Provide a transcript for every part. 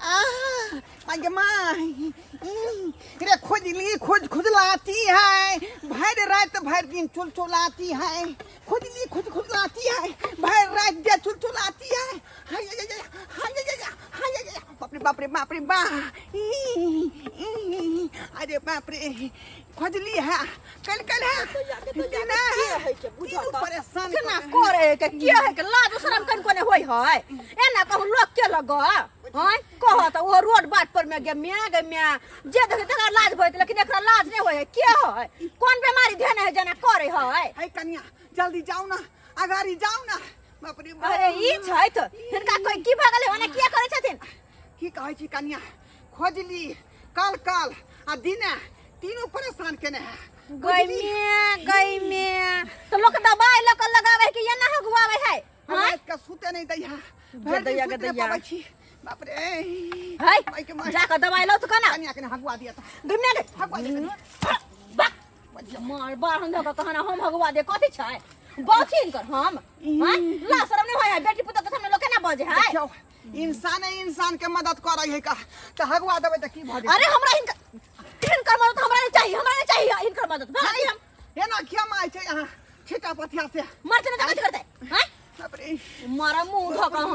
आह, my my. रे खुजली खुज खुजलाती है, भर रात भर दिन चुलचुलाती है। खुजली खुज खुजलाती है, भर रात दे चुलचुलाती है। हाय हाय हाय हाय हाय हाय हाय, बाप रे बाप रे बाप रे बा। ई, ई, अरे बाप रे, खुजली है कल कल है दिना है, तीनू परेशान केना करे के के है के लाज शरम कन कोने होय है एना कहू लोग के लग हैं कह त ओ रोड बाट पर में गे म्या गे म्या जे देखे तकरा लाज होइत, लेकिन एकरा लाज नहीं होय है। के है कोन बीमारी धेने है जना करे है? है कन्या, जल्दी जाओ ना, अगाड़ी जाओ ना। बाप रे बाप। अरे ई छैथ, हिनका कोई की भऽ गेलै? ओना किया करै छथिन? की कहै छी कन्या, खोजली कल कल आ दिने तीनू परेशान केने है। गई में गई में तो लोग दवाई लऽ कऽ लगाबै है कि एना हगुआबै है? हम रात के सुते नहीं दैया, भरि दिन दैया, गे सुते दैया। पबै छी। बाप रे है माय के माय। जा कऽ दवाई लौ तऽ कना कन्या के हगुआ दिया तो गई में गई हगुआ दिया कन्या। बक मार बाहर धऽ कऽ कहना हम हगुआ दे कथी छै बाछी हिनकर हम हैं ला शरम नहीं होय है बेटी पुतोह के सामने लोग केना बजे है? देखियौ, इंसान इंसान के मदद करै है का तऽ हगुआ देबै तऽ की भऽ जेतै? अरे हमरा हिनकर हिनकर मदद हमरा नहीं चाहिए, हमरा नहीं चाहिए हिनकर मदद। भगा दी हम। एना किया माय छै अहाँ छिटा पथिया से? मर चले तऽ कथी करतै हैं? बाप रे, मारा मुंह धऽ कऽ हम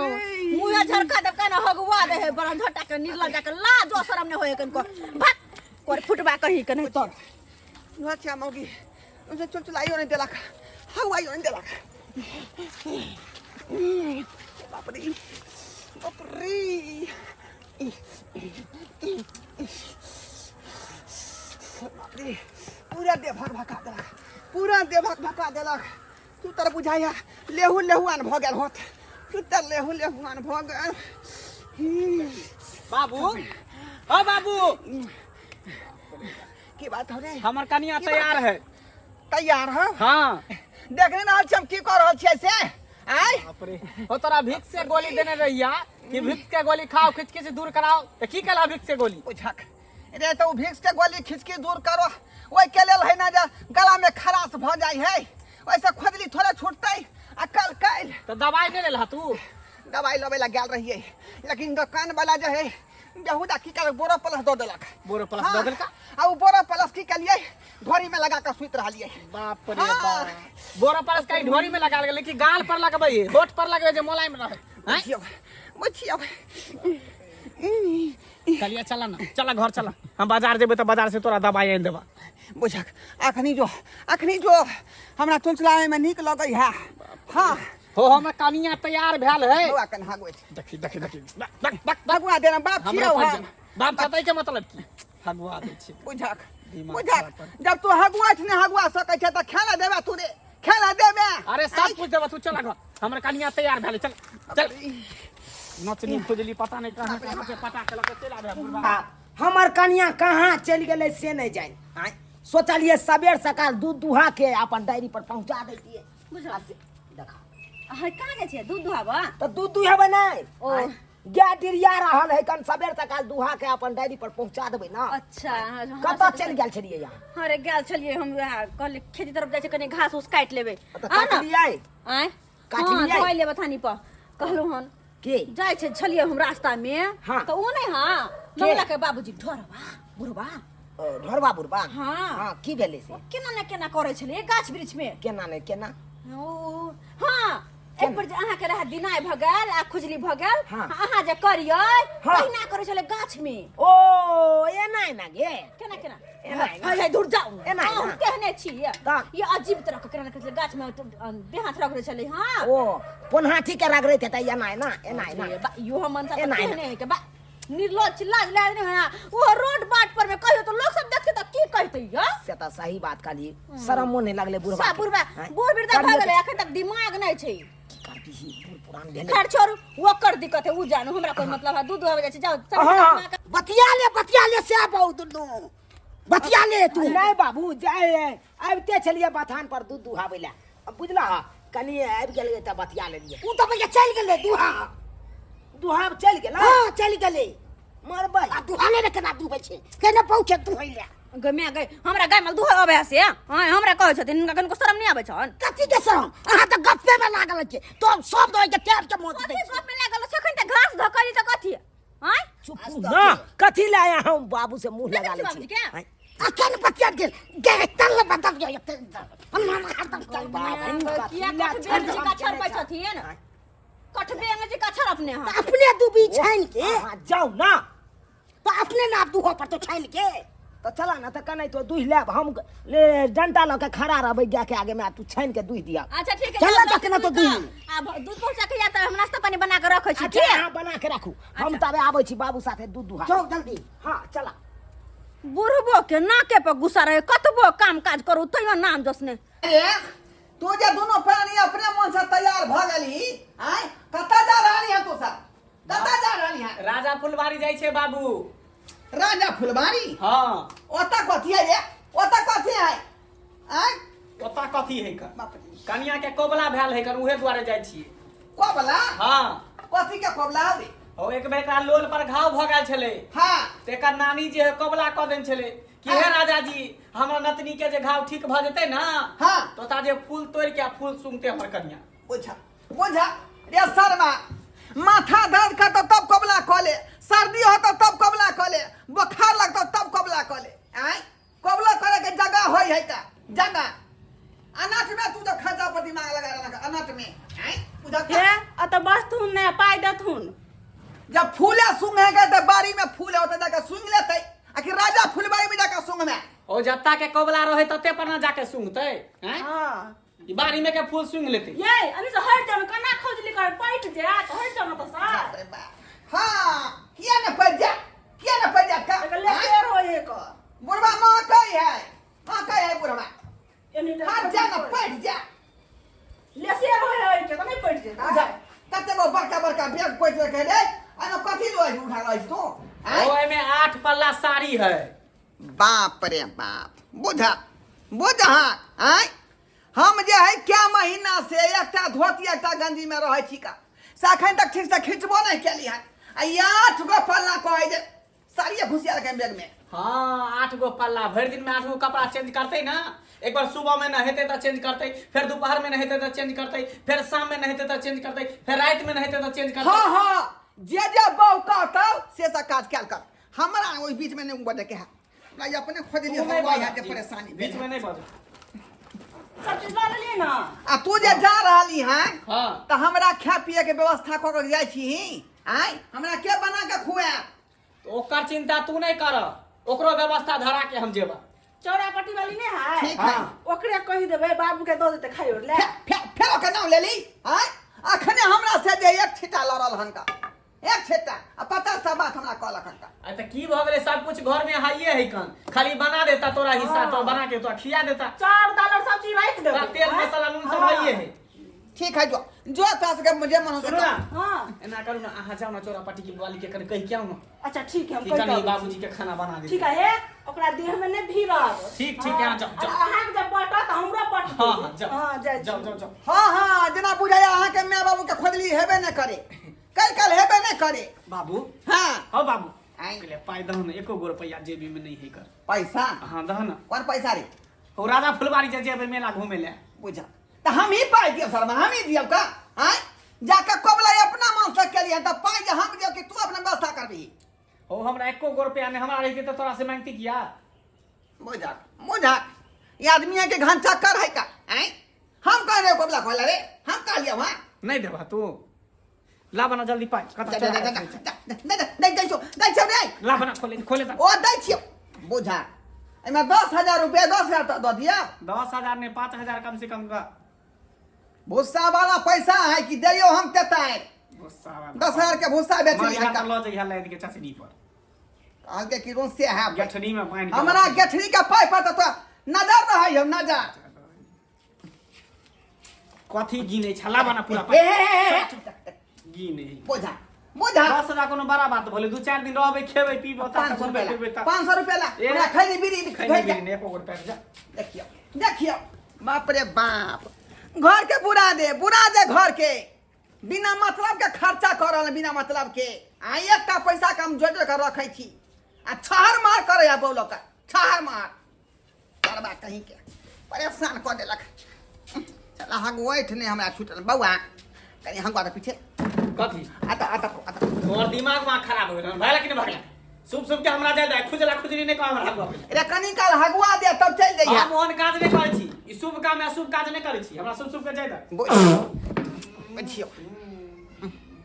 मुंह झरका देब केना हगुआ दे है बड़ा झटा के निर्लज के लाज शरम नहीं होय कनको भाग कोर फुटबा कहीं के नहीं तर। अच्छा मौगी उसे चुलचुलाइयो नहीं देलक, हगुआइयो नहीं देलक। बाप रे बाप रे बाप रे, पूरा देह भक भका देलक, पूरा देह भक भका देलक। तू तर बुझाइया लेहू लेहुआन भऽ गेल होत, तू तर लेहू लेहुआन भऽ गेल। बाबू, ओ बाबू। की बात हो रे? हमर कनिया तैयार है। तैयार हो? हाँ। देख नहि रहल छी हम की कऽ रहल छियै से? आय बाप रे, हो तोरा भिक्स से गोली देने रहिया कि भिक्स के गोली खाओ, खिचकी से दूर कराओ, तो की कला भिक्स से गोली? बुझक रे, तऽ ओ भिक्स के गोली खिचकी दूर करो ओहि के लेल है ना जे गला में खराश भऽ जाइ है, ओहिसँ खोजली थोड़े छूटतै। आ कल काल्हि तो दवाई नहीं लेलहा तू? दवाई लेबै लए गेल रहियै, लेकिन दोकान वाला जे है बेहुदा की कर बोरो प्लस दऽ देलक। बोरो प्लस हाँ, दऽ देलका? आ ओ बोरो प्लस की केलियै, ढोरी में लगा कऽ सुति रहलियै। बाप रे हाँ। बाप, बोरो प्लस का ढोरी में लगा लेकिन गाल पर लगबै है, होठ पर लगबै जे मोलायम रहे हैं? बुझियौ बुझियौ। चलिए चला ना, चला घर चला, हम बाजार जेबै तऽ बाजार से तोरा दवाई आनि देबा। बुझक, अखनी जो अखनी जो हमरा चुलचुलावे में नीक लगै है। हाँ हो, हमर कनिया तैयार भेल है। बौआ कन हगबै छै। देखी देखी देखी, बक बक बक। भगवा देना बाप हमरा छियौ पर हम। बाप छतै के मतलब की हगुआ दै छै? बुझक दिमाग बुझक खराब कर। जब तू हगुआ छै ने हगुआ सकै छै तऽ खेला देबे तू रे, खेला देबे। अरे सब कुछ देबा, तू चला घर, हमर कनिया तैयार भेल। चल चल। नचनी खुजली पता नहीं कहाँ कहाँ से पटा के लके चल आबे बुढ़वा। आ, हमर कनिया कहाँ चलि गेलै से नहि जानि। आँय, सोचलियै सबेर सकाल दूध दुहा के अपन डायरी पर पहुंचा दैतियै। बुझल। आ से देखा। अहाँ कहाँ जाइ छियै दूध दुहाबऽ? तऽ दूध दुहेबै नहि। ओ। आँय, गाय डिरिया रहल है, कन सबेर सकाल दुहा के अपन डायरी पर पहुंचा देबै ना। अच्छा, अहाँ कतऽ चलि गेल छलियै यहाँ? अरे गेल छलियै हम वएह कहलियै खेती तरफ जाइ छै, कनि घास उस काटि लेबै। तऽ आ ना। काटलियै? आँय? काटलियै? हाँ, धोइ लेबै थानी पर कहलहुँ हन। के जाइ छै छलियै हम रास्ता में। हाँ। तऽ ओ नहि, हाँ, के? मंगला के बाबूजी ढोरबा बुढ़बा। ओ, ढोरबा बुढ़बा? हाँ। हाँ, की भेलै से? ओ केना ने केना करै छलै गाछ वृक्ष में। केना ने केना? ओ हाँ, एक बेर जे अहाँके रहै दिनाइ भऽ गेल आ खुजली भऽ गेल। हाँ। अहाँ जे करियै हाँ। तहिना करै छलै गाछ में। ओ एना एना गे केना केना? एना एना। हाय हाय, दूर जाउ। एना अहूँ एना। केहने छी तऽ? ये अजीब तरह के केना ने करै छलै गाछ में, देह हाथ रगड़ै छलै। हाँ। ओ पोन्हाठी के रगड़ैत हेतै एना एना एना एना। अरे बा, इहो हम मनसा एना, केहने एना। है के बा निर्लज लाज लाज नहीं है। वो रोड बाट पर में कहियो तो लोग सब देखते तो की कहते या? से तऽ सही बात कहली, शरमो नहि लगलै बुढ़बा सा के। बुढ़बा आँय? बूढ़ वृद्धा भऽ करियो गेलै, तऽ अखन तक दिमाग नहीं छै। की करबिही, बूढ़ पुरान भेलै। खैर छोड़ू, ओकर दिक्कत है उ जानू, हमरा कोई मतलब है। दूध दुहावे जाइ छै, जाओ चल। हाँ। बतिया ले, बतिया ले से बहु दुनू बतिया ले तू। नहि बाबू, जाय आबिते छलियै बथान पर दूध दुहाबै लए, अब बुझला कनि आबि गेलियै तऽ बतिया लेलियै। उ तऽ भैया चलि गेलै दुहा। दुहाब चलि गेलै? हाँ चलि गेलै। मरबै आ दुहाले ने केना दुहै छै, केना पहुँचे दुहै लए? गै माय गै, हमरा गाय माल दुहै अबै है से? हाँ, हमरा कहै छथिन, हिनका कनिको शरम नहि आबै छनि? कथी के शरम? अहाँ तऽ गप्पे में लागल छी, तो सब दऽ के टेर के मौत दै कथी गप्प में लागल छै? अखन तऽ घास धऽ करी तऽ कथी? आँय? चुप ना कथी ले आया हम बाबू से मुंह लगा ले बाबूजी छी के? आँय, अखन बतिया गेल गे तल बदल गयो हम्म चल बाबू कथी किया ले कठबे छल जी का छरपै छथिन कठबे जी का छर अपने हां अपने दूबी छानि के अहाँ जाउ ना तो अपने नाप दूहो पर तो छानि के तो चला ना तो कने तो दूध लेब हम ले डंटा लऽ के खड़ा रहबै गाय के आगे में आ तू छानि के दूध दिया अच्छा ठीक है चल जाओ, ना तखने तो दूध। आ दूध पहुंचा के या त हम नाश्ता पानी बना के रखै छी अच्छा ठीक अहाँ बना के राखू हम तबे आबै छी बाबू साथे दूध दुहा जाओ जल्दी हाँ चला बुढ़बो के नाके पर गुस्सा रहे कतबो काम काज करू तैयो नाम जोसने अरे तू जे दोनों प्राणी अपने मन से तैयार भ गेली आय कतऽ जा रहली है तू सब कतऽ जा रहली है राजा फुलबाड़ी जाइ छै बाबू राजा फुलबाड़ी हाँ ओतऽ कथी है रे ओतऽ कथी है आय ओतऽ कथी है कर बाप रे कनिया के कोबला भेल है कर उहे दुआरे जाइ छियै कोबला हाँ कथी के कोबला हवे ओ एक बेर एकरा लोल पर घाव भऽ गेल छलै हाँ तऽ एकर नानी जे है कबला कऽ देने छलै कि हे राजा जी हमरा नतनी के जे घाव ठीक भऽ जेतै ने हाँ। तऽ ओतऽ जे फूल तोड़ि के आ फूल सुंघते हमर कनिया बुझा बुझा रे शर्मा माथा दर्द करतो तब कबला कऽ ले सर्दी होतो तब कबला कऽ ले बुखार लगतो तब कबला कऽ ले आय कबला करे के जगह होय है का जगह अनाथ में तू तो खर्चा पर दिमाग लगा रहा अनाथ में आय बुझा हे अत बसथुन ने पाइ देथुन जब फूले सूंघेगा तो बाड़ी में फूल होते जाकर सूंघ लेते आखिर राजा फुलबाड़ी में जाकर सूंघ में ओ जत्ता के कबला रहे तते पर ना जाके सुंघते हैं हाँ ई बाड़ी में के फूल सूंघ लेते ये अभी से हट जाओ कना खोजली कर पैठ जात हट जाओ ना तो सार बाप रे बाप। हाँ किया न पड़ जा किया न पड़ जा का एकर लेसेर हो एक बुढ़वा माँ कही है माँ कही है बुढ़वा एनी हट जा न पड़ जा लेसेर हो है के तो नहीं पैठ जेता बुझा कते गो बड़का बड़का बैग कोइ रखे रे आनो कथी लो उठा लो तू आँय? ओ एमे 8 पल्ला साड़ी है बाप रे बाप बुझा बुझा आँय हम जे है क्या महीना से एकटा धोती एकटा गंजी में रहै छी का से अखन तक ठीक से खिंचबो नहीं केली है आ ई 8 गो पल्ला कहै जे साड़िए घुसिया रखे बैग में हाँ 8 गो पल्ला भरि दिन में 8 गो कपड़ा चेंज करते ना एक बार सुबह में नहेते तो चेंज करते फिर दोपहर में नहेते तो चेंज करते फिर शाम में नहेते तो चेंज करते फिर रात में नहेते तो चेंज करते हाँ हाँ जे जे बहु कहतौ से सब काज कयल कर हमरा ओहि बीच में नहीं बजै के है हमरा ई अपने खोजली तू नहीं हवा है बज, जे परेशानी बीच में नहीं बज सब चीज ला लेलिए ना आ तू जे जा रहली हैं हाँ तऽ हमरा खाय पिए के व्यवस्था कऽ के जाइ छी आँय हमरा के बना के खुआएब तो ओकर चिंता तू नहीं कर ओकरो व्यवस्था धरा के हम जेबा चौरा पट्टी वाली नहीं है ठीक है ओकरे कहि देबै बाबू के दऽ देतै खाइ ले फेर ओकर नाम लेली आँय अखने हमरा से जे एक छिटा लड़ल हनका एक छिटा आ 50 टा बात हमरा कहलक हनका आ तऽ की भऽ गेलै सब कुछ घर में हाइये है कन खाली बना देता तोरा हिस्सा तो बना के तोरा खिया देता चाउर दाल और सब चीज राखि देबै तोरा तेल मसाला नून सब हाइये है ठीक है जो जो तोरा सबके मुझे मन हो सुनू ना हाँ एना करू ना अहाँ जाओ ना चोरा पट्टी के वाली के कनि कहि के आउ ना अच्छा ठीक है हम कि कहि कनि के अबै छी। बाबूजी के खाना बना दे ठीक है हे ओकरा देह में नहीं भीड़त ठीक, ठीक है, हाँ, जाओ, जाओ। अहाँके जब पटत हमरो पटत हाँ हाँ जाओ हाँ जाइ छी। जाओ जाओ जाओ हाँ हाँ जेना बुझाइया अहाँके माय बाबू के खोजली हेबे नहि करे कल कल हेबे नहि करे बाबू हाँ हौ बाबू आँय। कहले पाइ दहो ने एको गो रुपैआ जेबी में नहीं है कर पैसा हाँ दहो ना कोन पैसा रे हो राजा फुलबाड़ी जे जेबै मेला घूमे ले बुझा तऽ हम ही पाइ दियौ शर्मा हम ही दियौ का आँय जाके कबला अपना मन से केलियै तऽ पाइ जे हम दियौ कि तू अपना व्यवस्था करबही हो हमरा एको गो रुपैआ नहीं हमरा रहितै तऽ तोरा से मांगती किया बुझा बुझा ई आदमी के घन चक्कर है का आँय हम कह रहे कबला खोला रे हम कहलियै वहाँ नहीं देबा तू ला बना जल्दी पाइ कतऽ जा जा चोरा जा के जा जा जा दै दै छौ दै छौ रे ला बना खोले खोले दा ओ दै छियौ बुझा एहिमे 10,000 रुपया 10,000 तऽ दऽ दिअ 10,000 नहीं 5,000 कम से कम का भुस्सा वाला पैसा है कि दैयो हम तेतारि गुस्सा वाला 10,000 के भुस्सा बेच मरिया लिहन तऽ लऽ जइहा लादि के चचरी पर कहलकै कि रोज से है गठरी में बान्हि के हमरा गेठरी के पाइ पर तऽ तोरा नजर रहै हौ नजर कथी गिने छला बना पूरा ए, ए, ए, ए, गिने बोझा बोझा 10,000 कोनो बड़ा बात भले 2-4 दिन रहबै खेबै पीबै ओतऽ 500 घुमबै रुपया ला फिरबै तऽ 500 रुपया ला ए, हमरा खैनी बीड़ी खैनी भेज दे। बीड़ी नहि, एको गो रुपया जा देखियौ देखियौ बाप रे बाप घर के बुरा दे बुरा दे घर के बिना मतलब के खर्चा कर रहल बिना मतलब के आ एकटा पैसा के हम जोड़ जोड़ के रखै छी आ छहर मार करे है बौलो का छहर मार करबा कहीं के परेशान कऽ देलक चल अहाँके ओठ नहि हमरा छूटल बौआ कनि हंगुआ तऽ पीछे कथी आता आता आता तोहर दिमाग वहाँ खराब हो गेल भैला कि नहीं भगला शुभ शुभ के हमरा जाय दे खुजला खुजली नहीं कह हमरा हगुआ रे कनी काल हगुआ दे तब चल जइहा हम ओहन काज नहीं करै छी ई शुभ काम या शुभ काज नहीं करै छी हमरा शुभ शुभ के जाय दे बुझियौ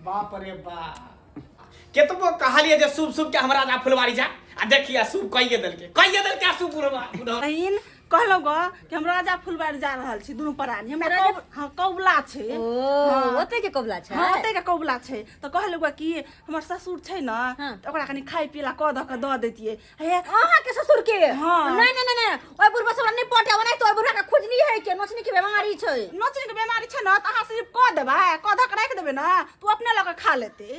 बाप रे बाप केतबो कहलिए जे शुभ शुभ के हमरा जा फुलवारी जा आ देखिए शुभ कहिए देलके कहिए देलके आ शुभ बुढ़वा बुढ़वा बहिन कहलहुँ ग कि हम राजा फुलबाड़ी जा रहल छी दुनू प्राणी हमरा हाँ कौबला छै ओ ओते के कबला छै हाँ ओतै के कौबला छै तऽ कहलहुँ ग कि हमर ससुर छै ने हाँ। तऽ ओकरा कनि खाय पियला कऽ दऽ कऽ दऽ दैतियै हे अहाँ के ससुर के हाँ। नहीं नहीं नहीं नहीं ओइ बुढ़बा से हमरा नहीं पटे ओना तो ओइ बुढ़बा के खुजली है के नोचनी के बीमारी छै नोचनी के बीमारी छै ने तऽ अहाँ सिर्फ कऽ देबै कऽ दऽ कऽ राखि देबै ने तऽ ओ अपने लऽ कऽ खा लेतै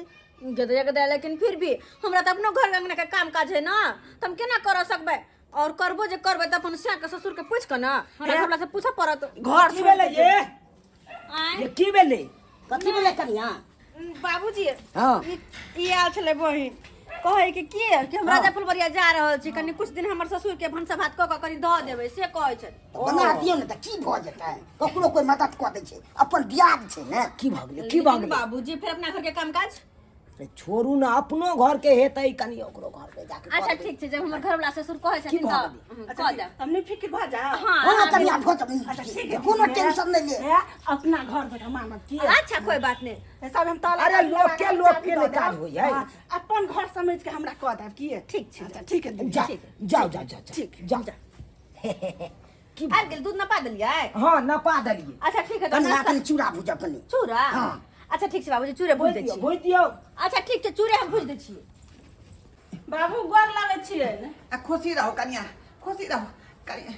गदे गदे लेकिन फिर भी हमरा तऽ अपनो घर अंगना के काम काज है ना तऽ हम केना कर सकबै और करबो जे करबै तऽ अपन सै के ससुर के पूछ के ना हमरा घरवाला से पूछऽ पड़त घर की भेलै ये आँय ये की भेलै कथी भेलै कनिया बाबूजी हाँ ई ई आयल छलै बहिन कहै कि की कि हम राजा फुलबरिया जा रहल छी कनि कुछ दिन हमर ससुर के भनसा भात कऽ कऽ कनि दऽ देबै से कहै छै तऽ बना दियौ ने तऽ की भऽ जेतै ककरो कोइ मदद कऽ दै छै अपन दियाद छै ने की भऽ गेलै की भऽ लेकिन गेलै बाबूजी फेर अपना घर के काम काज अरे छोड़ू ना अपनो घर के हेतै कनि ओकरो घर पे जाके अच्छा कऽ देबै। ठीक छै जब हमर घरवाला ससुर कहै की छथिन भऽ तऽ गेलै? कऽ देब हम नहीं फिक्र भऽ जा हाँ हाँ कनिया भऽ अच्छा ठीक जेतै है कोनो टेंशन नहि ले हे, अपना घर बेटा मानब की अच्छा कोई बात नहीं हे, सब हम ताला अरे चाभी लोक लगा के के लोक चाभी के दऽ नहि देब। काज होइ है। हाँ, अपन घर समझ के हमरा कऽ देब की ठीक छै अच्छा ठीक है दीदी, जा ठीक है। जाओ जाओ जाओ ठीक है, जाओ की आबि गेल दूध नपा देलियै हाँ नपा देलियै अच्छा ठीक है तऽ कनिया नाश्ता कनि चूड़ा भूजब कनि चूड़ा हाँ। अच्छा ठीक छै बाबूजी चूड़े भूज भूज दै दियौ छी भूज दियौ अच्छा ठीक छै चूड़े हम भूज दै छी बाबू गोर लगै छियै आ खुशी रहो कनिया खुशी रहो कनिया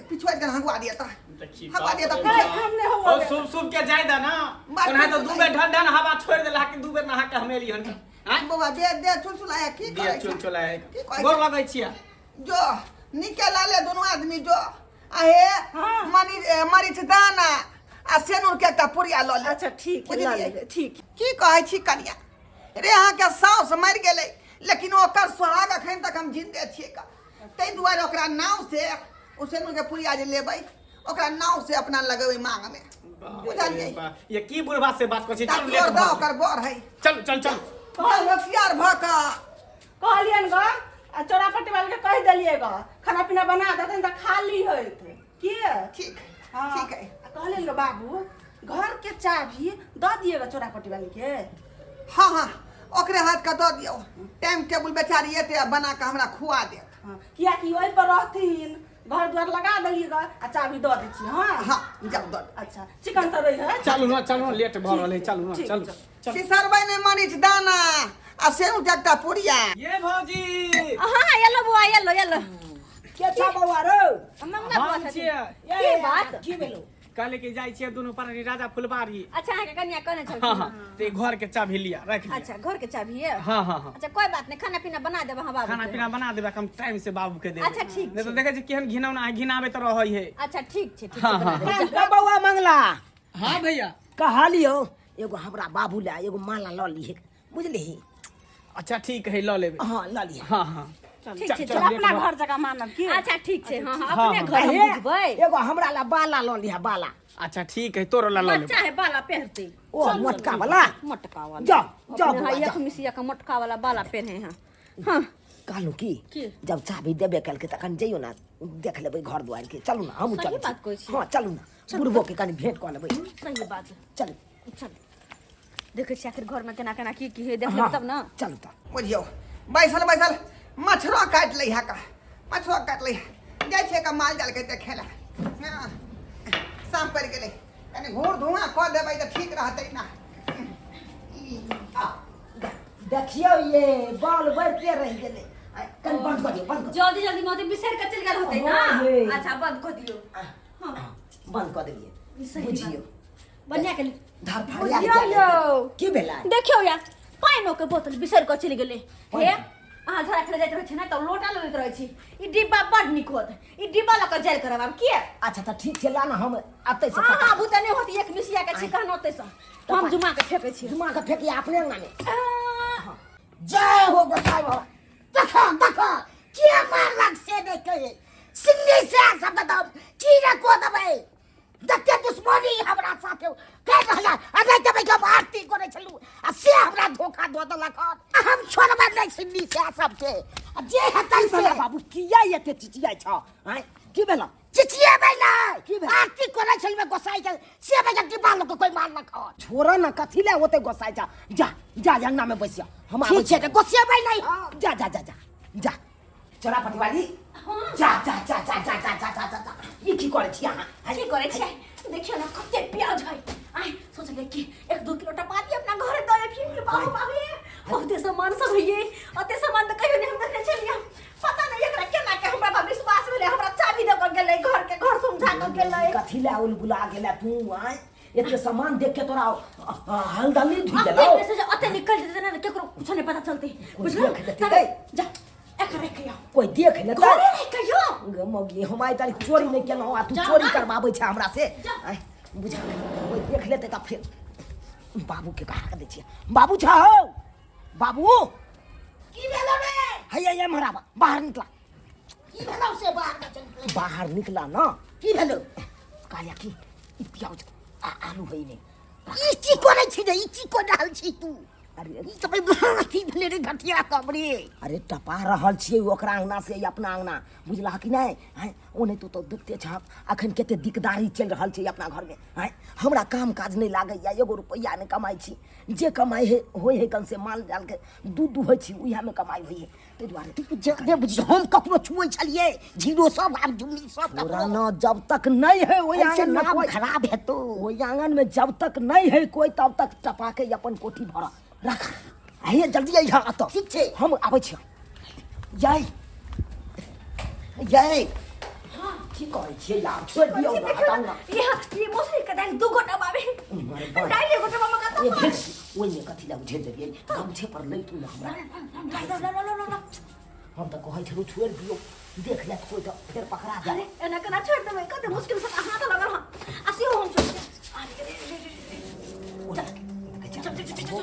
पिछुआ के हगुआ दिया त देखी हगुआ दिया त बाप रे पिछुआ बाप। हम नहि हुआ ओ शुभ शुभ के जाय दे ना बात ओना तो सुन दू बेर ढन ढन हवा छोड़ देला कि दू बेर नहा के हम एली हन आँय? बौआ दे दे चुलचुलाया की दिया करै चुल छै? चुलाए की कहै गोर छै? लगै छियै जो निके लाले दोनों आदमी जो आहे हाँ। मरी मरीच दाना आ सेनुर के एकटा पुड़िया लऽ ले अच्छा ठीक है लऽ बुझलियै? लेबै ठीक की कहै छी कनिया रे अहाँके साउस मरि गेलै लेकिन ओकर सोहाग अखन तक हम जिन्दे छियै का ताहि दुआरे ओकरा नाव से ओ सेनुर के पुड़िया जे लेबै ओकरा नाव से अपना लगेबै मांग में बुझलियै ये की बुढ़बा से बात करै छी चल ताकि लेट और भऽ दऽ ओकर बर है चल चल चल बड़ होशियार भऽ कऽ कहलियनि ग आ चोरापट्टी वाले के कहि देलियै ग खाना पीना बना देथिन तऽ खाली होइत के ठीक हाँ। ठीक है आ कहलियनि ग बाबू घर के चाभी दऽ दियै ग चोरापट्टी वाले के हाँ हाँ ओकरे हाथ के दऽ दियौ टाइम टेबुल बेचारी एते आ बना कऽ हमरा खुआ देत हाँ, कियाकि ओहि पर रहथिन घर द्वार लगा देलियै ग आ चाभी दऽ दै छियै हाँ हाँ जाउ दऽ दियौ। अच्छा चिकन सब रहै है चलू ना चलू लेट भऽ रहल है चलू ना ठीक, चलू चल। चलू सिसरबै ने मरीच दाना आ सेनु एकटा पुड़िया ये भौजी हाँ हाँ येलो बुआ येलो येलो के छा बौआ रौ मंगला बुआ हम छथिन। छियै की बात की भेलौ कहले कि जाइ छियै दुनू प्राणी राजा फुलबाड़ी अच्छा अहाँके कनिया कहने हाँ छलखिन हाँ तो ई घर के चाभी लिया रख लिया अच्छा घर के चाभी है हाँ हाँ हाँ अच्छा कोई बात नहीं खाना पीना बना देब अहाँ बाबू खाना के। पीना बना देबै कम टाइम से बाबू के देबै अच्छा, ठीक नहीं तो छै। देखै छी केहन घिनौना है घिनाबे तऽ रहै है अच्छा ठीक छै ठीक हाँ, छै बना हाँ, देबै का बौआ मंगला हाँ भैया कहलियौ एगो हमरा बाबू लए एगो माला लऽ लिहे बुझलिही अच्छा ठीक है लऽ लेबै हाँ लऽ लिहे हाँ हाँ ठीक छै चल, चल अपना घर जकाँ मानब की अच्छा ठीक छै हाँ हाँ हाँ, अपने हाँ। घर हम हे, बुझबै एगो हमरा ला बाला लऽ लिहे बाला अच्छा ठीक है तोरो ला लऽ लेबै बच्चा है बाला पहनते ओ मोटका वाला मोटका वाला जाओ, जाओ अपने बौआ, हाँ, एक जाओ। मिसिया का मोटका वाला बाला पहने हैं हाँ कहलहुँ की की? जब चाभी देबे केलकै तखन जइयो ने देख लेबै घर दुआरि के चलू ने हमहूँ सही चलै बात कहै छी। हाँ चलू ने बुढ़बो के कनि भेंट कऽ लेबै सही बात चलू चल देखै छियै आखिर घरमे केना केना की की है देख लेबै तब ने चलू तऽ बुझियौ बैसल बैसल मच्छरो काटि लै है का मच्छरो काटि लै है जाइ छियै का माल जाल के देखे ला हाँ, शाम पड़ि गेलै कनि घूर धुआँ कऽ देबै तऽ ठीक रहतै ना आ, देखियौ ये बाल बढ़ते रहि गेलै आ, कनि बंद कऽ दियौ बंद कऽ जल्दी जल्दी मोती बिसरि के चलि गेल होतै ना हाँ, ये। अच्छा बंद कऽ दियौ दियौ बंद कऽ देलियै सही बात। बुझियौ बढ़िया के धरफड़िया बुझियौ यौ। की भेलै देखियौ यार पानिओ के बोतल बिसरि कऽ चलि गेलै पानि? हे अहाँ झड़ा खेले जाइत रहै छी ने तऽ लोटा लऽ लैत रहै छी ई डिब्बा बड नीक होत ई डिब्बा लऽ कऽ जायल करब आब किया अच्छा तऽ ठीक छै ला ने हम अतै से अहाँ पता आबू तऽ नहि होत एक मिसिया के छी कहनो ओतै से हम जुमा के फेकै छी जुमा के फेकिया अपने अंगना में आ, जय हो गोसाई बाबा देखो देखो के मारलक से नहि कहे सिन्नी से सब दम की रे को देबै जते दुश्मनी हमरा साथे कहि रहल आ नहि देबै हम आरती करै छलहुँ आ से हमरा धोखा दऽ देलक हन। आ हम छोड़बै नहि सिन्नी सएह सबके आ जे हेतै की से भेला बाबू किया एते चिचियाइ छ आँय की भेला चिचिएबै नहि की भेल? आरती करै छलहुँ गोसाई के से बजे डिब्बा लोक कोई मारलक हन छोड़ न कथी ले ओते गोसाइ जा जा जा अंगना में बैस जा हम आबै ठीक छै तऽ गोसिएबै नहि हम जा जा जा जा जा चोरा पटिवाली जा जा जा जा जा जा जा जा जा जा ई की करै छी अहाँ की करै छियै देखियौ ने कते प्याज है आइ सोचलियै कि एक दू किलो टपा दियै अपना घरे दऽ अबियै बाबू बाबू बहुते सामान सब है ओते सामान तऽ कहियो नहि हम देखने छलियै पता नहि एकरा केना के हमरा पर विश्वास भेलै हमरा चाबी दऽ कऽ गेलै घर के घर समझा कऽ गेलै कथी ले उल बुला गेला तू आय एते सामान देख के तोरा हलदली धुइ अते गेलौ पैसा जे अते निकल जेतै ने केकरो कुछो नहि पता चलतै बुझलौ देख लेतै गै। जा एकर राखि कहियो कोई देख लेतै घरे राखि कहियो गे मौगी हम आइ तारीख चोरी नहि केलहुँ आ तू जा चोरी ना। करबाबै छै हमरा से जा। आँय, बुझा कोई देख लेतै तऽ फेर बाबूके कहा दै छियै बाबू छौ बाबू की भेलो रे हैया एम्हर आबा बाहर निकला की भेलो से बाहर में चल गेलै? बाहर निकला ना की भेलो कहलिया कि ई प्याज आ आलू है नहि ई की करै छी रे ई की कर रहल छी तू अरे ई तऽ भाई अथी भेलै रे घटिया कमरे अरे टपा रहल छियै ओकरा अंगना से अपना अंगना बुझलह कि नहि आँय ओने तू तऽ देखते छहक अखन कते दिकदारी चलि रहल छै अपना घरमे आँय हमरा काम काज नहि लागैया एगो रुपैआ नहि कमाइ छी जे कमाइ है होइ है कम से माल जालके दूध दुहै छी उएहमे कमाइ होइ है ताहि दुआरे तू जादे बुझ हम ककरो छुए छलियै जीरो सब आब जुमली सब तोरा ककरो न जब तक नहीं है ओहि ऐसे आंगन में नाम कोई खराब हेतौ ओहि आंगन में जब तक नहीं है कोई तब तक टपा के अपन कोठी भरा रख आइए जल्दी अइहा एतऽ ठीक छै। हम आबै छी याई याई की कहै छियै यार छोड़ि दियौ ने हटाउ ने यहाँ ये मौसरी के दालि दू गोटा बाबे दालि एगो डब्बा में कतऽ ए भेल ओहिमे कथी लए उझेल देलियै गमछे पर लैतू ने हमरा हम तऽ कहै छलहुँ छोड़ि दियौ देख लेत कोइ तऽ फेर पकड़ा जाय अरे एना केना छोड़ि देबै कते मुश्किल से हाथ लगल हँ आ सेहो हम छोड़ि देब। अरे रे रे रे रे चल चल चल चल चल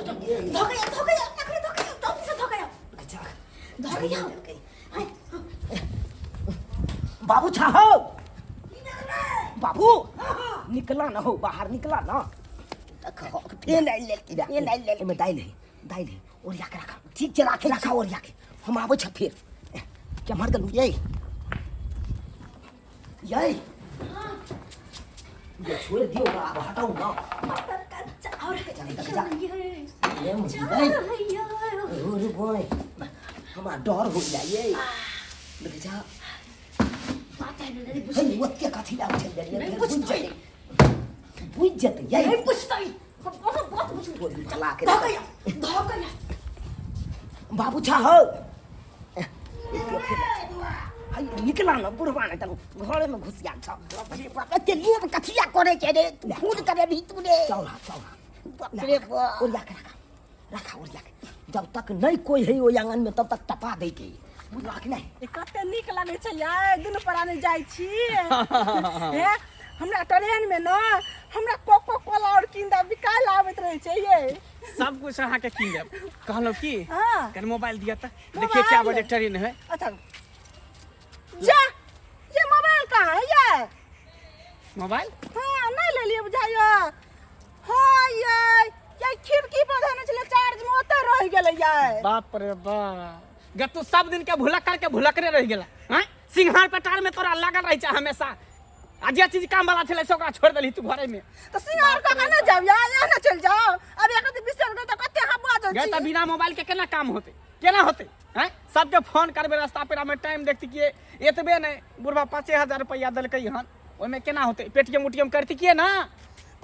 धोकैया धोकैया अखने धोकैया जल्दी से धोकैया धोकैया बाबू छहो बाबू निकला ना हो बाहर निकला ना फेर आइल लेलकै फेर आइल लेलकै एहिमे दालि है दालि है ओरिया के राखा ठीक छै राखै राखा ओरिया के हम आबै छ फेर केम्हर गेलू यै यै ये छोड़ दियौ ना आब हटाउ ना और ए मुझे रे गोय हमरा डर हो जाइए देख जा हे ओते कथी लए उछल गेलियै नहि फेर बुझि बुझतै। जेतै बुझि जेतै यै नहीं पूछतै बहुत बहुत पूछतै गोली चला के धोकैया धोकैया बाबू छा हो है निकला ना बुढ़वा ने तब घरे में घुस गेल छ एते लोभ कथिया करै छै रे तू खून करेबही तू रे चौला चौला बाप रे बाप ओरिया के रखा रखा ओरिया के जब तक नहीं कोई है ओहि आंगन में तब तक टपा दै के बुझला कि नहीं ई कते नीक लगै छै यै दुनू प्राणी जाइ छी हे हमरा ट्रेन में न हमरा कोको कोला और कीन दे बिकाय आबैत रहै छै यै सब कुछ अहाँ के कीन देब कहलहुँ की हाँ। कनि मोबाइल दिअ तऽ देखिए क्या मोबाइल? बजे ट्रेन है अच्छा जा ये मोबाइल कहाँ है ये मोबाइल हाँ नहीं ले लिए बुझाइयो हाँ ये ये खिड़की पर धने छले चार्ज में ओते रह गेलै ये बाप रे बाप गे तू सब दिन के भुलक करके भुलकरे रह गेला हैं सिंघार पटार में तोरा लागल रहे छै हमेशा आ जे चीज काम वाला छलै से ओकरा छोड़ देलही तू घरे में तो सिंगार का ना जाओ यार यहाँ ना चल जाओ अब एक दिन बिसर गए तो कते हम बाजो गे तऽ बिना मोबाइल के केना काम होते केना होते हैं सबके फोन करबे रास्ता पेरा में टाइम देखती कि एतबे नहीं बुढ़वा 5000 रुपया देलकै हन ओहिमे केना होते पेटीएम उटीएम करती किए ना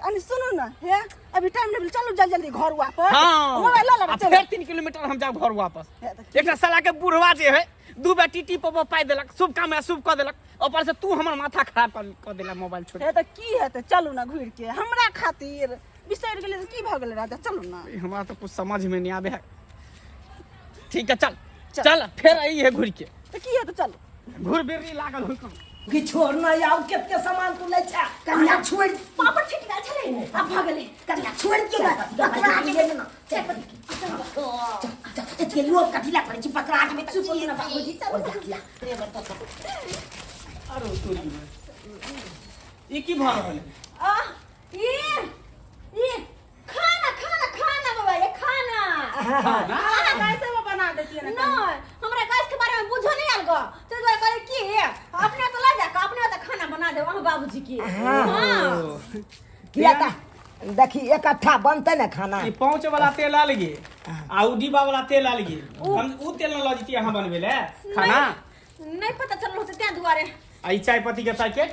अनि सुनू न हे अभी टाइम नहीं भेल चलू जल्दी जल्दी घर वापस हाँ मोबाइल लऽ आ लेबै चलू फेर 3 किलोमीटर हम जाब घर वापस हे तऽ एकटा साला के बुढ़वा जे है दू बेर टीटी पर पाइ देलक शुभ काम में अशुभ कऽ देलक ऊपर से तू हमर माथा खराब कर कऽ देला मोबाइल छोड़ हे तऽ की हेतै चलू ने घुरि के हमरा खातिर बिसरि गेलियै तऽ की भऽ गेलै राजा चलू ने हमरा तऽ कुछ समझ में नहीं आबे है ठीक है चल चल फेर आई है घुर के तऽ की हेतै चलू घुर बिरनी लागल हुई कम कि छोड़ न आउ कते सामान तू लै छै कनिया छोड़ पापड़ छुटि गेल छलै आब भऽ गेलै कनिया छोड़ दियौ ने पकड़ा जेबै ने एते लोभ कथी लए करै छी पकड़ा जेबै तऽ चुप ना बाबूजी चलू ओरिया अरे तोरी में। ई की भऽ रहल है? आ ई ई खाना खाना खाना बाबा ये खाना। खाना? अहाँ कैसे वो बना देतियै ने? नहीं, हमरा गैस के बारे में बुझो नहीं आल गो, तो दुआरे कहले कि अपने तो ला जाके अपने तो खाना बना देब अहाँ बाबूजी के। हाँ। किया तऽ देखी इकट्ठा बनतै ने खाना। ई पहुँच वाला तेल अलगे आ उ डिब्बा वाला तेल अलगे। हम उ तेल न लऽ जैतियै अहाँ बनबै लए खाना। नहीं पता चलल होते तें दुआरे। आ ई चाय पत्ती के पैकेट?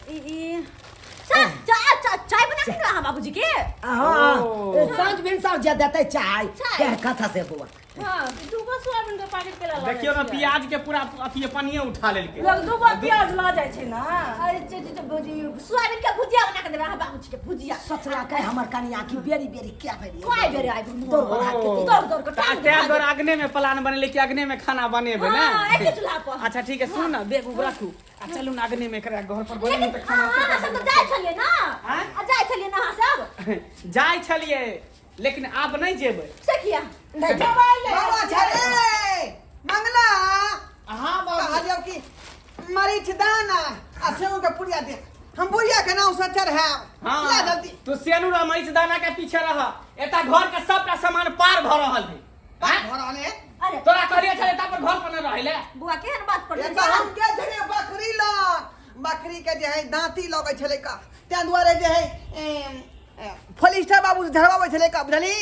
ई ई चाय चाय चाय चाय बना के अहाँ बाबूजी के। हाँ। ओ। साँझ भिनसर जे देतै चाय। चाय। के कथा से बौआ? हाँ। दूगो सोयाबीन के पैकेट के लऽ देखियौ ने, प्याज के पूरा अथी पानिये उठा लेलकै। लोग दूगो प्याज लऽ जाइ छै ने। अरे चे चे सोयाबीन के भुजिया बना के देबै अहाँ बाबूजी के, भुजिया। सोचलकै हमर कनिया कि बेरी बेरी क्या बेरी कय बेर आबि दौड़ बढ़ा के ओ। दौड़ दौड़ के तऽ टांग तें दुआरे अग्ने में प्लान बनेले कि अग्ने में खाना बनेबै ने। हाँ, एके चूल्हा पर। अच्छा ठीक है, सुन ना, बैग उग राखू आ चलू ना अग्ने में, एकरा घर पर बनेबै लेकिन तऽ खाना अहाँ सब तऽ जाइ छलियै ने? आँय? आ जाइ छलियै ने अहाँ सब? जाइ छलियै, लेकिन आब नहि जेबै। से किया? नहि। बाबा छे मंगला। हाँ बाबू। कहलियौ कि मरीच दाना आ सेव के पुड़िया दे, हम बुढ़िया के नाम से चढ़ायब। हाँ। ला जल्दी। तू सेनू रह, मरीच दाना के पीछे रह, एता घर के सबटा सामान पार भ रहल है। पार भऽ रहल है? अरे तोरा कहलिए छले ता पर घर पर न रहले। बुआ, केहन बात पर? एतऽ हम गेल छलियै बकरी लग, बकरी के जे है दाँती लगै छलै का, ताहि दुआरे जे है फलिस्टर बाबू से झड़वाबै छलै का, बुझली?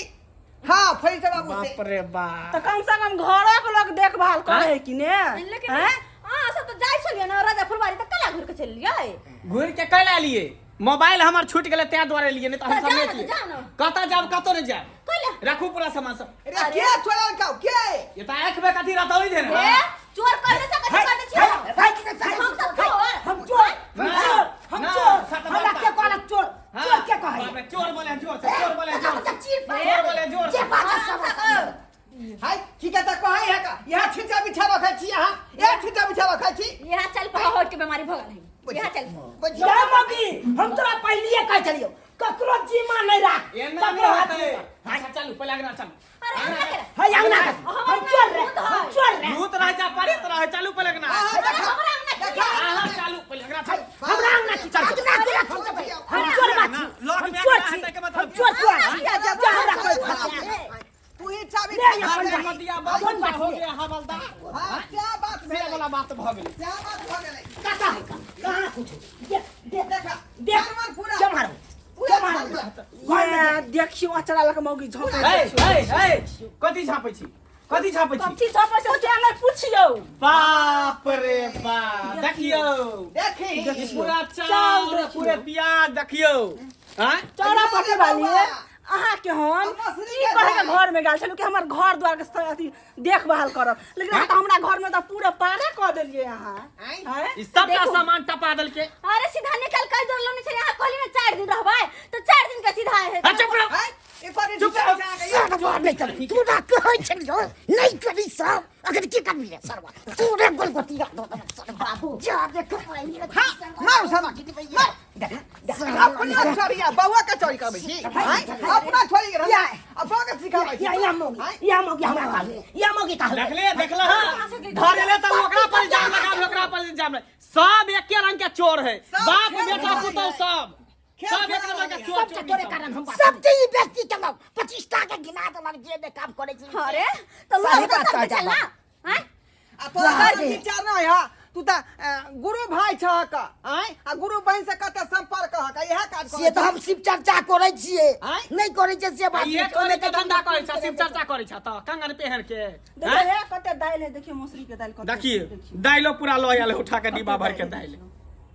हाँ, फलिस्टर बाबू से। बाप रे बाप। तऽ कम से कम घरक लोग देखभाल करे है कि ने? लेकिन हैं? अहाँ सब तऽ जाइ छलियै ने राजा फुलबाड़ी, तऽ कला घुर के चलि गेलियै? घुरि के कैला एलियै? मोबाइल हमर छूटि गेलै तें दुआरे एलियै, नहि तऽ हम तऽ सब जाउ नहि ने, एतियै। तऽ जाउ ने। कतऽ जायब? कतौ नहि जायब। कैला? राखू पूरा सामान सब। अरे के चोरल का के? ये तऽ आँखि में कथी रतौली दे ने। ए, चोर कहले से कथी कर दै छियै? हम सब चोर? हम चोर, हम ना, चोर, हम ना, चोर। सत हमरा बात। के कहलक चोर? हाँ, चोर के कहै? बाप रे, चोर बोले जोर से, चोर बोले जोर से। चीर चोर बोले जोर जे से। बात सब हाय, की कहता कहै है का? यहाँ छिटा बिछा रखै छी यहाँ, यहाँ छिटा बिछा रखै छी। यहाँ चल पर होट के बीमारी भऽ गेल है, यहाँ चल। बुझियौ। जय मगी, हम तोरा पहिलिए कहै छलियौ, ककरो जिम्मा नहि राख। एना ककरो नहि हाथ होतै। नहि राख। अच्छा चलू, पहिले अगना चलू। अरे अंगना के है अंगना के। हमर हम चोर रे, भूत है। हम चोर रे। भूत रहे चाहे प्रेत रहे, चलू पहिले अगना। हाँ, अरे हमरा अंगना के देखा। अहाँ चलू पहिले अगना चलू। हमरा अंगना की चल? अंगना के हम चोर बा छी। लॉक हम में चोर अंगना छी। हेतै के मतलब। हम चोर चोर अंगना छी। किया जाब? जा हमरा कोई फंसा तू ही चाबी ले, खा अपन ले। बात। मतिया बाबू अपन बात हो ले। गया हवलदार। हाँ, क्या बात से भेलै? वाला बात भऽ गेलै। क्या बात भऽ गेलै? कतऽ है का? कहाँ कुछ देख देख। देखा, देख। जानवर पूरा। के मारू? पूरा के मारू? जानवर। ये देखियौ, अचरा लऽ कऽ मौगी झोंकै। हे हे हे, कथी झापै छी? कथी झापै छी? कथी झोंकै छै से नहि पुछियौ। बाप रे बाप, देखियौ। देखी। ई पूरा चाउर, पूरे प्याज देखियौ। आँय? चौरा पटे वाली, बौआ। अहाँके हम हम मसुरी की के कहे के दाल। घर में गेल छलहुँ कि हमर घर द्वार के अथी देखभाल करब, लेकिन अहाँ तऽ हमरा घर में तऽ पूरा पारे कऽ देलियै अहाँ। आँय? आँय? ई सबटा सामान टपा देलकै। अरे सीधा निकल कर दौड़ लेने छलियै, अहाँ कहलियै ने 4 दिन रहबै, तऽ 4 दिन के सीधा है। आ, चुप रहो। आँय? एक बार चुप रहो। सरवा नहि चल, तू ना कहै छलियौ नहि करी सब, अखन की करबी रे सरवा? तू रे गोलगोती सरवा, जा देख। हाँ, मारू सरवा, मार। अपना चोरिया बउआ के चोरी करबै छी? आँय? अपना चोरी के या। अपना के सिखाबै छी? या या मौगी, आँय? या मौगी हमरा कहले, या मौगी कहले। देखले देखले, हाँ, धरेले तऽ ओकरा पर इल्जाम लगाबे, ओकरा पर इल्जाम लगा। सब एके रंग के चोर है। सब बाप खेल बेटा खेलाड़ी पुतौह है। सब खेल सब एक खेलाड़ी रंग के है। चोर सब चोरनी तोरे सब। कारण हम बात सब के ई बेइज्जती केलहुँ, 25 टा के गिना देलक जे नहि काम करै छी। अरे तऽ साढ़े लोग तऽ पाँच सब सौ चल ना। आँय? आ तोरा वाह घर रे। विचार नहि है, तू तऽ गुरु भाई छहक, आँय? आ गुरु बहिन से कते संपर्क हक, इएह काज से तऽ हम शिव चर्चा करै छियै। आँय? नहि करै छियै से बात इहे नहि। चोरी के धंधा करै छ, शिव चर्चा करै छ तऽ कंगन पेहर के। देखियौ हे, कते दालि है, देखियौ मसुरी के दालि कते। देखिए, दाइलो पूरा लऽ आयल है, उठा के डिब्बा भर के दाइल।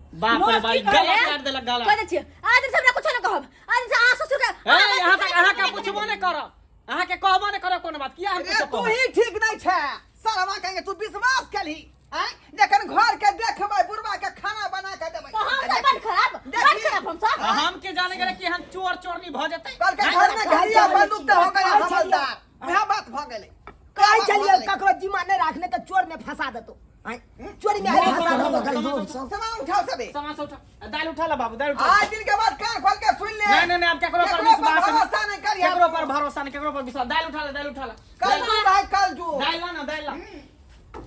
बाप रे बाप, की गला अरे, काट देलक गला। कह दै छियै, आज से हमरा कुछो नहि कहब, आज से अहाँ ससुर के ए, यहाँ तक अहाँ के पुछबो नहि करब, अहाँ के कहबो नहि करब कोनो बात, किया हम रे कुछो तू कहब? ही ठीक नहीं छे सरवा, कहेंगे तू विश्वास केलही? आँय, जखन घर के देखबै, बुढ़वा के खाना बना के देबै। तऽ हम सब बड खराब, बड देखी। खराब हम सब। आ हम के जाने गेलै कि हम चोर चोरनी भऽ जेतै। कल के घर में घड़िया बंदूक तऽ हो गेलै हवलदार, वएह बात भऽ गेलै। कहै छलियौ ककरो जिम्मा नहि राखने तऽ चोर में फंसा देतौ। आँय, चोरी में फंसा देतौ। सामान उठाओ सबे। सामान सब उठा, दालि उठा ला बाबू, दालि उठा। आज दिन के बाद कान खोल के सुन ले। नहीं नहीं नहीं, अब केकरो पर केकरो पर विश्वास भरोसा नहीं करिहे। केकरो पर भरोसा नहीं, केकरो पर विश्वास। दालि उठा ले, दालि उठा ले। कल जू भाई, कल जू। दालि ला ना, दालि ला।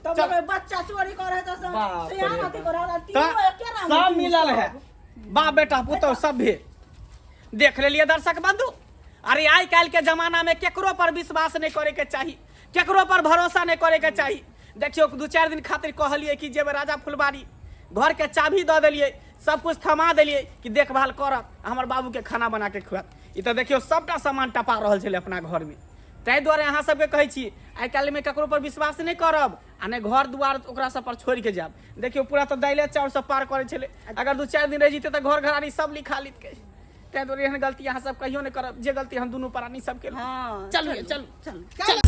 तब ओकर बच्चा चोरी करे तऽ बाप सियान रे अथी करे, तीनों तऽ एके रंग। सब मिलल है। बाप बेटा पुतोह सभे देख लेलिए दर्शक बंधु। अरे आइ काल्हि के जमाना में केकरो पर विश्वास नहीं करे के चाही, केकरो पर भरोसा नहीं करे के चाही। देखियो 2-4 दिन खातिर कहलिए कि जेबै राजा फुलबाड़ी, घर के चाबी दऽ देलिए, सब कुछ थमा देलिए कि देखभाल करत, हमर बाबू के खाना बना के खुआत। ई तऽ देखियो सबटा सामान टपा रहल छलै अपना घर में। ताहि दुआरे अहाँ सबके कहै छी आइ काल्हि में ककरो पर विश्वास नहीं करब आ नहि घर दुआर ओकरा सब पर छोड़ि के जायब। देखियो पूरा तऽ दाइले चाउर सब पार करै छलै, अगर 2-4 दिन रहि जेतै तऽ घर घरारी सब लिखा लितकै। ताहि दुआरे एहन गलती अहाँ सब कहियो नहि करब जे गलती हम दुनू प्राणी सब केलहुँ। हाँ, चलू, चलू, चलू। चलू।